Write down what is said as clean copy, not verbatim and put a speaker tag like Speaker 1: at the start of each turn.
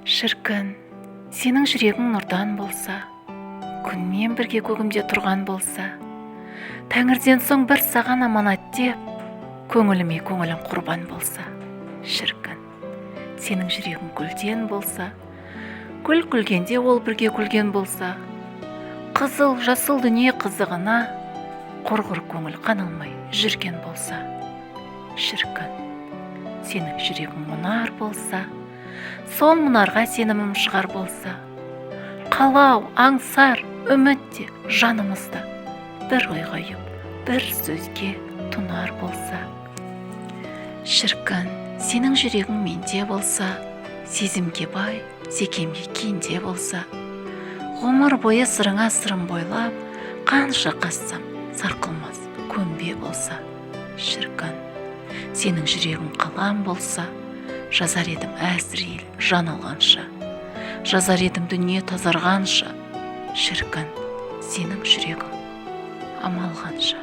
Speaker 1: Шіркін, сенің жүрегің нұрдан болса, күнмен бірге көгімде тұрған болса, тәңірден соң бір саған аманат деп, көңіліме көңілің құрбан болса. Шіркін, сенің жүрегің гүлден болса, гүл күлгенде ол бірге күлген болса, қызыл жасыл дүние қызығына құрғыр көңіл қаналмай жүрген болса. Шіркін, сенің жүрегің мұнар болса, сол мұнарға сенімім шығар болса, қалау, аңсар, үміт те жанымызда бір ойға ұйып, бір сөзге тұнар болса. Шіркін, сенің жүрегің менде болса, сезімге бай, секемге кенде болса, ғұмыр бойы сырыңа сырым бойлап, қанша қазсам сарқылмас көмбе болса. Шіркін, сенің жүрегің қалам болса, жазар едім Әзірейіл жан алғанша, жазар едім дүние тазарғанша. Шіркін, сенің жүрегің амал қанша.